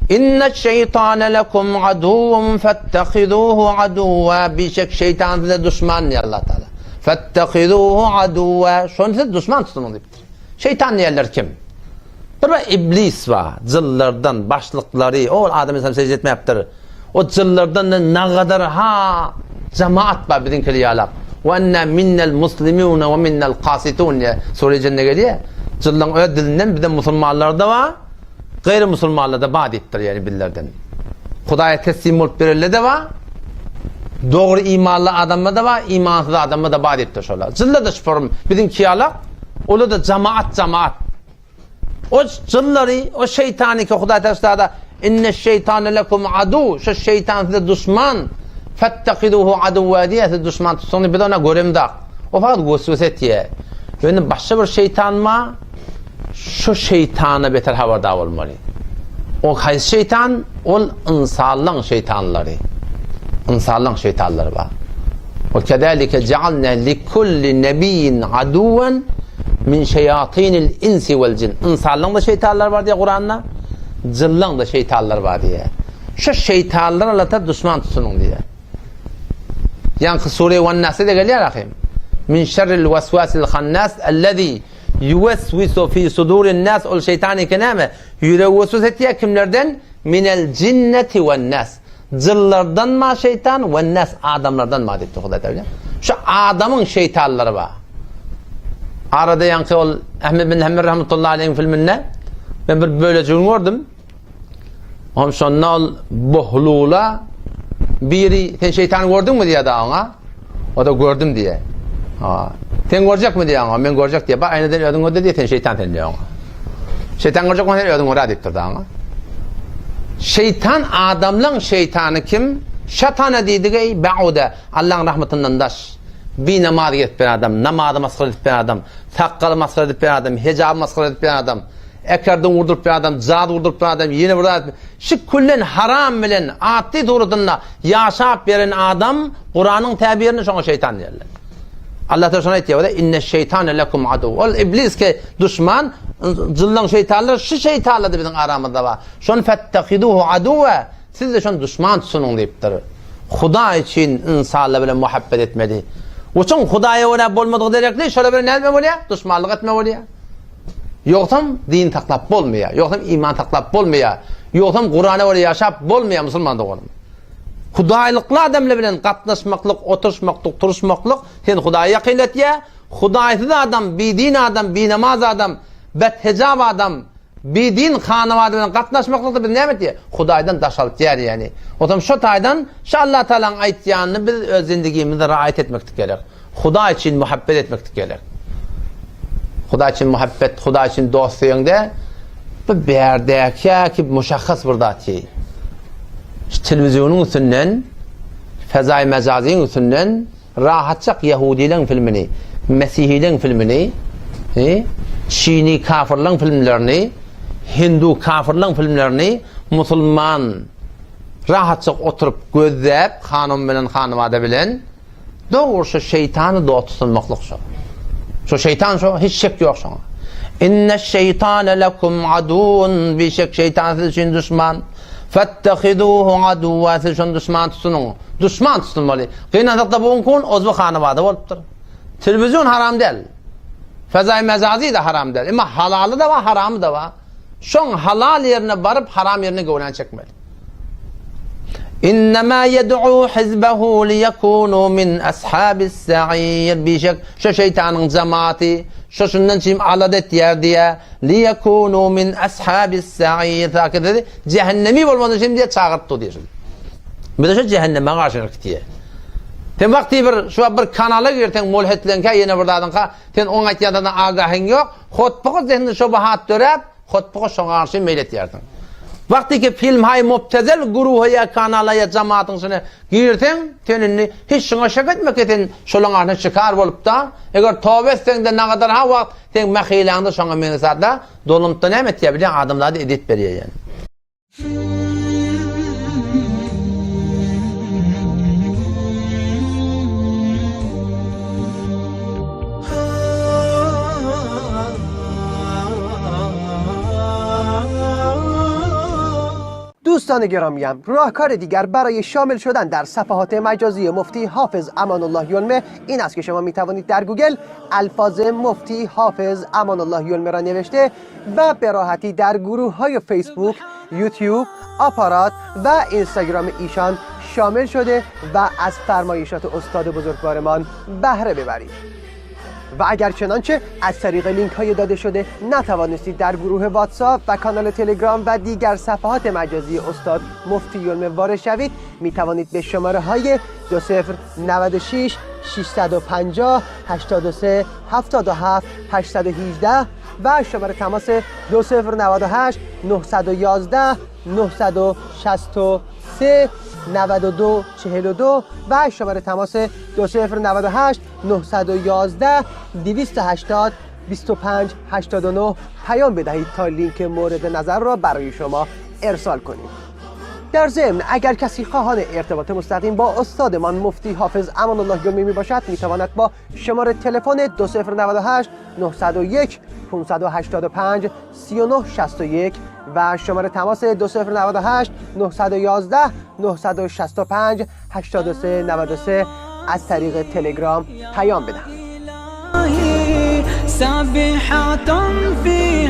Inneş-şeýtane lekum aduwwun fettehizuhu aduwwa. Bişek şeýtan size duşman diýýär Allah Taala. Fettehizuhu aduwwa. Şony siz duşman tutunyň diýipdir. Şeýtan diýenler kim? Bir bir iblis bar, jynlardan başlyklary, ol Adam aleyhisselam secde etmäpdir. O jynlardan nagadar ha jamaat bar biziňkili ýalak. Wa enna minnel muslimuna we minnel kasitun diýe sure jinde gelýär. Jynlaryň öz dilinden bizde musulmanlar-da bar, gaýry musulmanlar-da bar diýipdir, ýagny bizlerden. Hudaýa teslim bolup berenler-de bar, dogry imanly adamlar-da bar, imansyz adamlar-da bar diýipdir şolar. Jynlar-da şu form biziňki ýalak, olar-da jamaat jamaat. O jynlary, o şeýtany ki Hudaý Tagala Inneş-şeýtane lekum adu, şu şeýtan size duşman, fettehizuhu aduwwa diýýär, siz duşman tutsaňyz biz ona göremzok. O fakat weswese etýär. Ýöne başga bir şeýtan bar, şu şeýtana beter habardar bolmaly. O haýsy şeýtan? Ol ynsanlaň şeýtanlary. Ynsanlaň şeýtanlary bar. We kezalike ja'alna likulli nebiyyin aduwwan min şeýatinil insi wal jin. Ynsanlaň-da şeýtanlary bar diýýär Kuranda, jynlaň-da şeýtanlary bar diýýär. Şu şeýtanlary Allah Taala duşman tutunyň diýýär. Ýaňky sure Wan-Nasda gelýär ahym. Min şerril waswasil hannas ellezî Ýuweswisu fi sudurin nas ol şeýtan eke näme? Ýüregi weswese etýär kimlerden? Minel jinneti wen nas. Jynlardan ma şeýtan wen nas adamlardan ma diýipdir Hudaý Tagala. Şu adamyň şeýtanlary bar. Arada ýaňky ol Ahmed bin Hanbel rahmetullahi aleyhiň filminde men bir bölejigini gördüm. Oň şonda ol Bohlula biri sen şeýtany gördüňmi diýýär da oňa. O da gördüm diýýär. Ha. Sen görjekmi diýýär oňa. Men görjek diýýär. Bak aýnadan özüň gör diýýär, sen şeýtan sen diýýär oňa. Şeýtan görjek bolsaň sen özüň gör diýipdir da oňa. Şeýtan adamlaň şeýtany kim? Şatana diýdigi bauda Allaň rahmatyndan daş. Bi namaz gezip bir adam, namazy masgara edip bir adam, sakgaly masgara edip bir adam, hijaby masgara edip bir adam. Ekerden urduryp bir adam, jaz urduryp bir adam, ýene bir zat. Şu küllen haram bilen atdy suratynda ýaşap beren adam Kuranyň täbirini şoňa şeýtan diýerler. Allah Teala şony aýtýar, inne şeýtane lekum adu. Ol iblis ke duşman, jynlaň şeýtanlar şu şeýtanlar da biziň aramyzda bar. Şony fettehiduhu aduwa, siz de şony duşman tutunyň diýipdir. Hudaý üçin ynsanlar bilen muhabbet etmeli. Uçun Hudaýa görä bolmadyk derekli şolar bilen näme bolýar? Duşmanlyk etme bolýar. Ýogsam din saklap bolmaýar, ýogsam iman saklap bolmaýar, ýogsam Kurana görä ýaşap bolmaýar musulman doganym. Hudaýlykly adamlar bilen gatnaşmaklyk, oturyşmaklyk, turuşmaklyk seni Hudaýa ýakynlatýar. Hudaýsyz adam, bidin adam, binamaz adam, bethejap adam, bidin hanawada bilen gatnaşmaklykda biz näme etýär? Hudaýdan daşaltýar ýani. Otam şo taýdan şu Allah Taalanyň aýtýanyny biz öz zindigimizde raýat etmeklik gerek. Hudaý üçin muhabbet etmeklik gerek. Hudaý üçin muhabbet, Hudaý üçin dost diýeňde, bu bärdäki ki muşahhas bir zat ki. Şu telewizionyň üstünden, fezaý mejazyň üstünden rahatjak ýahudileň filmini, mesihileň filmini, çini kafirleň filmlerini, hindu kafirleň filmlerini musulman rahatjak oturyp gözläp hanum bilen hanybada bilen Dogry şu şeýtany dost tutunmaklyk şo. Şu şeýtan şo, hiç şek ýok şoňa. Inne şeýtane lekum aduun, bişek şeýtan siz üçin duşman. Fettehiduhu aduwa, siz şony duşman tutunyň. Duşman tutunmaly. Gynansakda bu gün ozby hanabada bolupdyr. Telewizion haram däl. Fezaý mejazi de haram däl. Emma halaly da bar, haramy da bar. Şoň halal ýerine baryp, haram ýerine göwräni çekmeli. Innema yed'u hizbehu liyekunu min ashabis sa'ir. Bişek şu şeýtanyň jemaaty şu şundan çim alada etýär diýä. Liyekunu min ashabis sa'ir. Taky cehennemi bolmadyň üçin diýä çagyrypdy diýä. Bize şu cehenneme garşy diýä. Sen wagty bir şu bir kanala girseň mulhitleňkä ýene bir zadyňka sen oň aýtýan zadyna agahyň ýok. Hotbuga zehinde şobahat döräp, hotbuga şoňa garşy meýil etýärsiň. Wagty ki filmhaý mubtezel guruha ýa kanala ýa jamatyň içine girseň, sen indi hiç şuňa şek etme ki sen şolaň arasynda şikar bolupda, eger toba etseňde nagadar ha wagt seň mähiläňde şoňa meňzeş zatlar dolanypda näme etýär bilýäň adamzada ezýet berýär ýani. دوستان گرامیم راهکار دیگر برای شامل شدن در صفحات مجازی مفتی حافظ امان الله یلمه این است که شما می توانید در گوگل الفاظ مفتی حافظ امان الله یلمه را نوشته و به راحتی در گروه های فیسبوک، یوتیوب، آپارات و اینستاگرام ایشان شامل شده و از فرمایشات استاد بزرگوارمان بهره ببرید. و اگر چنانچه از طریق لینک های داده شده نتوانستید در گروه واتساپ و کانال تلگرام و دیگر صفحات مجازی استاد مفتی یلمه وارد شوید می توانید به شماره های 2096 650 83 77 818 و شماره تماس 2098 911 963 92 42 و شماره تماس 2098 911 280 25 89 پیام بدهید تا لینک مورد نظر را برای شما ارسال کنیم. در ضمن اگر کسی خواهان ارتباط مستقیم با استادمان مفتی حافظ امان الله یلمه می باشد می تواند با شماره تلفن 2098 901 585 3961 و شماره تماس 2098 911 965 83 93 از طریق تلگرام پیام بدهند. سابحة في.